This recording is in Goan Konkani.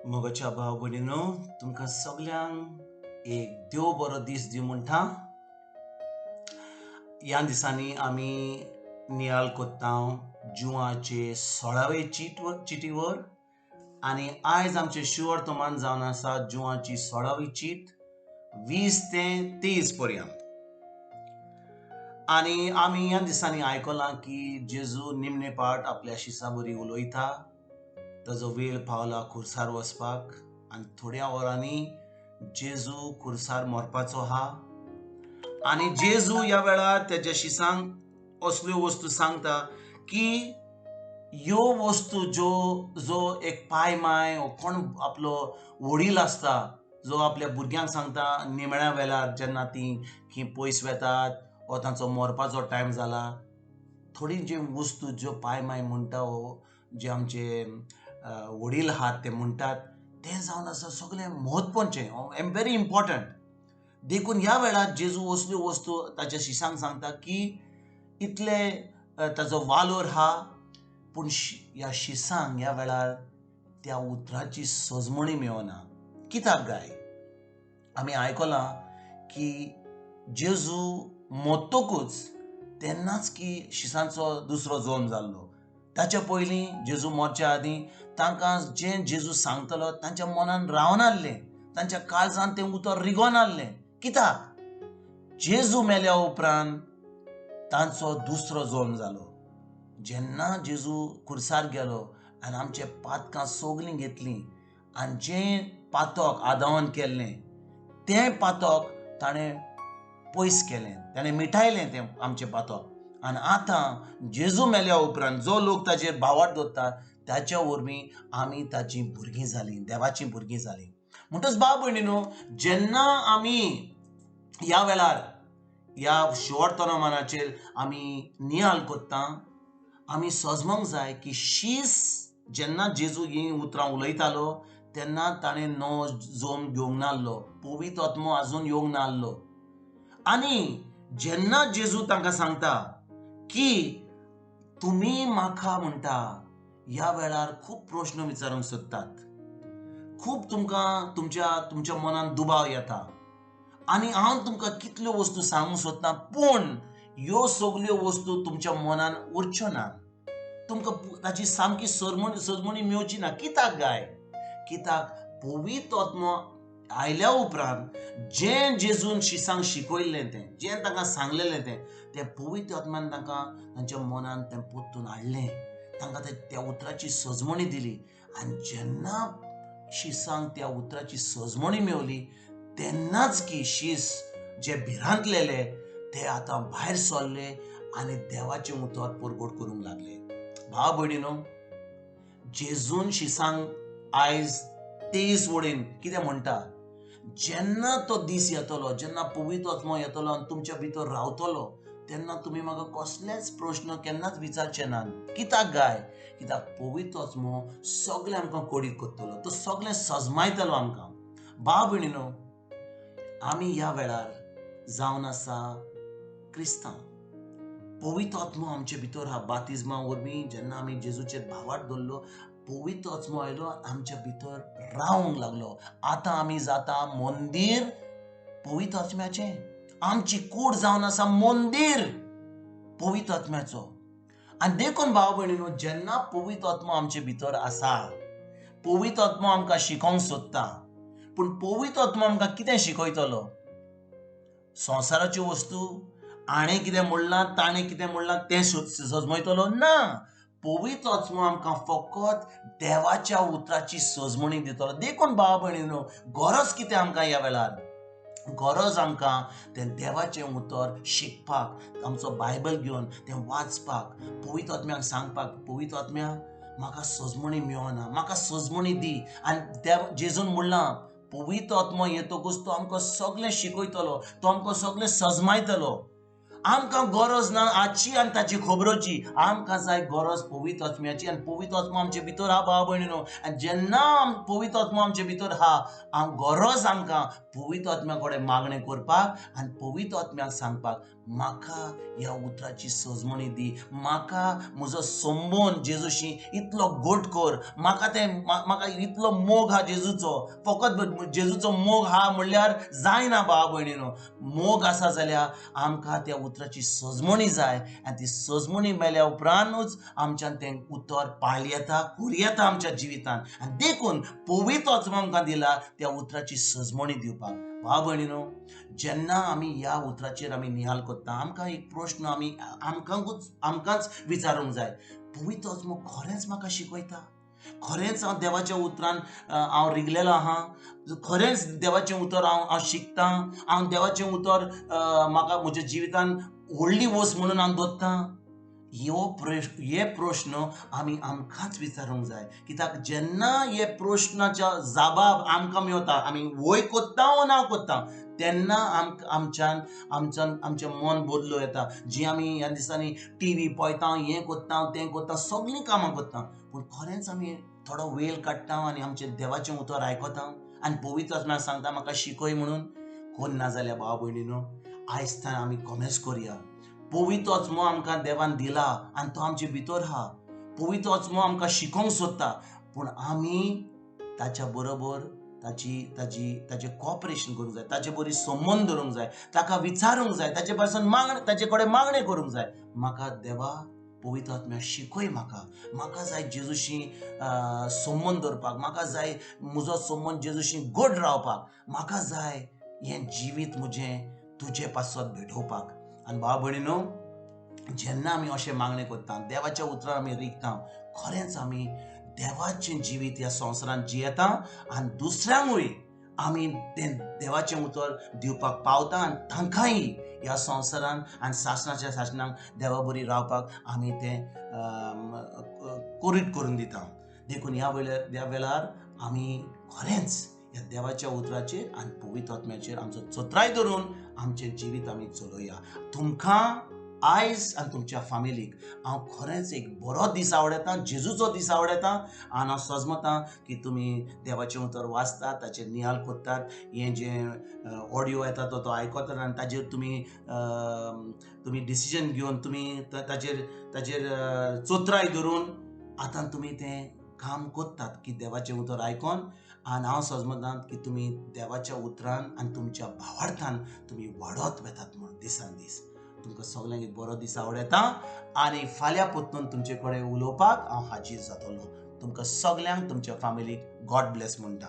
मोगाच्या भाव भयणीनो, तुमकां सगल्यांक एक देव बरो दीस दी म्हणटा. ह्या दिसांनी आमी नियाळ कोत्ता जुवाचे 16वे चिटीवर आनी आयज आमचें शिवर्तमान जावन आसा जुवाची 16वी चीट 20 ते 23 पर्यंत. आनी आमी ह्या दिसांनी आयकलां की जेजू निमणे पाट आपल्या शिसा बरी उलयता. ताजो वेळ पावला खुर्सार वचपाक आनी थोड्या वरांनी जेजू खुर्सार मरपाचो आहा. आनी जेजू ह्या वेळार तेज्या शिसांक असल्यो वस्तू सांगता की ह्यो वस्तू ज्यो जो एक पाय माय वो कोण आपलो वडील आसता जो आपल्या भुरग्यांक सांगता निमण्या वेळार जेन्ना ती खंय पयस वेतात वो तांचो मरपाचो टायम जाला, थोडी ज्यो वस्तू ज्यो पाय माय म्हणटा वो जे आमचे वडील आहात ते म्हणटात तें जावन आसा सगळें म्हत्वाचें एम व्हेरी इम्पॉर्टंट. देखून ह्या वेळार जेजू असल्यो वस्तू ताच्या शिसांक सांगता की इतले ताजो वालोर आहा, पूण ह्या शिसांक ह्या वेळार त्या उतराची सजमणी मेळना. कित्याक गाय आमी आयकलां की जेजू मरतकूच तेन्नाच की शिसांचो दुसरो जल्म जाल्लो. ताच्या पयलीं जेजू मरच्या आदीं तांकां जें जेजू सांगतलो तांच्या मनान रावनासलें, तांच्या काळजान तें उतर रिगोनासलें. कित्याक जेजू मेल्या उपरांत तांचो दुसरो जल्म जालो. जेन्ना जेजू खुर्सार गेलो आनी आमचे पातकां सगलीं घेतलीं आनी जें पातक आदावान केल्लें तें पातक ताणें पयस केलें, ताणें मिठायलें तें आमचें पातक. आनी आतां जेजू मेल्या उपरांत जो लोक ताचेर भावार्थ दवरता ताच्या वरवीं आमी ताचीं भुरगीं जालीं, देवाचीं भुरगीं जालीं. म्हणटच भाव भयणीनो, जेन्ना आमी ह्या वेळार ह्या शिवर्तमानाचेर आमी नियाळ कोत्ता, आमी सजमोंक जाय की शीस जेन्ना जेजू हीं उतरां उलयतालो तेन्ना ताणें नवो जल्म घेवंक नासलो, पवित्र आत्मो आजून येवंक नासलो. आनी जेन्ना जेजू तांकां सांगता की तुमी म्हाका म्हणटा ह्या वेळार खूब प्रश्न विचारूंक सोदतात, खूब तुमकां तुमच्या तुमच्या मनान दुबाव येता आनी हांव तुमकां कितल्यो वस्तू सांगूंक सोदता, पूण ह्यो सगल्यो वस्तू तुमच्या मनान उरच्यो ना, तुमकां ताची सामकी सजमणी मेळची ना. कित्याक गाय? कित्याक पवित्र आत्मो आयल्या उपरांत जें जेजून शिसांक शिकयल्लें तें, जें तांकां सांगलेलें तें, तें पवित्र आत्मान तांकां तांच्या मनान तें परतून हाडलें, तांकां त्या उतराची सजमणी दिली. आनी जेन्ना शिसांक त्या उतराची सजमणी मेवली तेन्नाच की शीस जे भिरांतलेले ते आतां भायर सरले आनी देवाचें उतर परगट करूंक लागले. भाव भयणीनो, जेजून शिसांक आयज 23 वडेन कितें म्हणटा, जेन्ना तो दीस येतलो, जेन्ना पवित्र आत्मो येतलो आनी तुमच्या भितर रावतलो तेन्ना तुमी म्हाका कसलेच प्रश्न केन्नाच विचारचे ना. कित्याक गाय? कित्याक पवित्र आत्मो सगळें आमकां कोडीत करतलो, तो सगळें सजमायतलो आमकां. भाव भयणीनो, आमी ह्या वेळार जावन आसा क्रिस्तांव. पवित्र आत्मो आमचे भितर आहा. बातिज्मा वरवीं जेन्ना आमी जेजूचेर भावार्थ दवरलो, पवित्र आत्मो आयलो आमच्या भितर रावंक लागलो. आतां आमी जाता मंदीर पवित्र आत्म्याचें. आमची कूड जावन आसा मंदीर पवित्र आत्म्याचो. आनी देखून भाव भयणीनो, जेन्ना पवित्र आत्मो आमचे भितर आसा, पवित्र आत्मो आमकां शिकोवंक सोदता, पूण पवित्र आत्मो आमकां कितें शिकयतलो? संवसाराच्यो वस्तू, हाणें कितें म्हणलां ताणें कितें म्हणलां तें सजमयतलो ना. पवित्र आत्मो आमकां फकत देवाच्या उतराची सजमणी दितलो. देखून भाव भयणीनो, गरज कितें आमकां ह्या वेळार? गरज आमकां तें देवाचें उतर शिकपाक, आमचो बायबल घेवन तें वाचपाक, पवित्र आत्म्याक सांगपाक, पवित्र आत्म्या म्हाका सजमणी मेळना, म्हाका सजमणी दी. आनी देव जेजून म्हणलां पवित्र आत्मो येतकूच तो आमकां सगळें शिकयतलो, तो आमकां सगळें सजमायतलो. आमकां गरज ना आजची आनी ताची खबरोची, आमकां जाय गरज पवित्र आत्म्याची. आनी पवित्र आत्मो आमचे भितर आहा भाव भयणीनो. आनी जेन्ना पवित्र आत्मो आमचे भितर आहा, गरज आमकां पवित्र आत्म्या कडेन मागणें करपाक आनी पवित्र आत्म्याक सांगपाक म्हाका ह्या उतराची सजमणी दी, म्हाका म्हजो संबंद जेजूशी इतलो घट कर, म्हाका तें म्हाका इतलो मोग हा जेजूचो. फकत जेजूचो मोग हा म्हणल्यार जायना भाव भयणीनो, मोग आसा जाल्यार आमकां त्या उतराची सजमणी जाय आनी ती सजमणी मेळ्ळ्या उपरांतूच आमच्यान तें उतर पाळी येता, करूं येता आमच्या जिवितान. आनी देखून पवित्र आत्मो आमकां दिला त्या उतराची सजमणी दिवपाक. भाव भयणीनो, जेन्ना आमी ह्या उतराचेर आमी निहाल करता, आमकां एक प्रश्न आमी आमकांच विचारूंक जाय, पवित्र आत्मो खरेंच म्हाका शिकयता? खरेंच हांव देवाच्या उतरान हांव रिगलेलो आहा? खरेंच देवाचें उतर हांव शिकतां? हांव देवाचें उतर म्हाका म्हज्या जिवितान व्हडली वस्त म्हणून हांव दवरतां? हे प्रश्न आमी आमकांच विचारूंक जाय. कित्याक जेन्ना हे प्रश्नाच्या जबाब आमकां मेवता, आमी वय कोत्ता वो ना कोत्ता, तेन्ना आमच्यान आमच्यान आमचें मन बदलूं येता. जी आमी ह्या दिसांनी टीव्ही पळयता, हें कोत्ता तें कोत्ता, सगळीं कामां कोत्ता, पूण खरेंच आमी थोडो वेळ काडटा आनी आमचें देवाचें उतर आयकता आनी पवित्र आत्म्याक सांगता म्हाका शिकय म्हणून? कोन्ना जाल्यार भाव भयणीनो, आयज तान आमी कोमेस करया. पवित्र आत्मो आमकां देवान दिला आनी तो आमचे भितर आहा. पवित्र आत्मो आमकां शिकोवंक सोदता, पूण आमी ताच्या बरोबर ताची ताची ताचें कॉपरेशन करूंक जाय, ताचे बरी संबंद दवरूंक जाय, ताका विचारूंक जाय, ताचे पासून ताचे कडेन मागणें करूंक जाय, म्हाका देवा पवित्र आत्म्या शिकय, म्हाका म्हाका जाय जेजूशी संबंद दवरपाक, म्हाका जाय म्हजो संबंद जेजूशी गोड रावपाक, म्हाका जाय हें जिवीत म्हजें तुजे पासत भेटोवपाक. आनी भाव भयणीनो, जेन्ना आमी अशें मागणें करता, देवाच्या उतरान आमी रिगता, खरेंच आमी देवाचें जिवीत ह्या संवसारांत जियेता आनी दुसऱ्यांकूय आमी तें देवाचें उतर दिवपाक पावता आनी तांकांय ह्या संवसारांत आनी सासणाच्या सासणाक देवा बरी रावपाक आमी तें कोरीत करून दिता. देखून ह्या वेळार आमी खरेंच ह्या देवाच्या उतराचेर आनी पवित्र आत्म्याचेर आमचो चत्राय धरून आमचें जिवीत आमी चलोवया. तुमकां आयज आनी तुमच्या फामिलीक हांव खरेंच एक बरो दीस आवडटा, जेजूचो दीस आवडटा आनी हांव सजमतां की तुमी देवाचें उतर वाचतात, ताचेर निहाल करतात, हें जें ऑडियो येता तो आयकतात आनी ताजेर तुमी तुमी डिसिजन घेवन तुमी ताचेर ताचेर चोत्राय धरून आतां तुमी तें काम करतात की देवाचें उतर आयकोन. आनी हांव सजमतां की तुमी देवाच्या उतरान आनी तुमच्या भावार्थान तुमी वाडत वेतात म्हूण दिसान दीस. तुमकां सगल्यांक एक बरो दीस आवडटा आनी फाल्यां परतून तुमचे कडेन उलोवपाक हांव हाजीर जातलो. तुमकां सगल्यांक तुमच्या फामिलीक गॉड ब्लेस म्हणटा.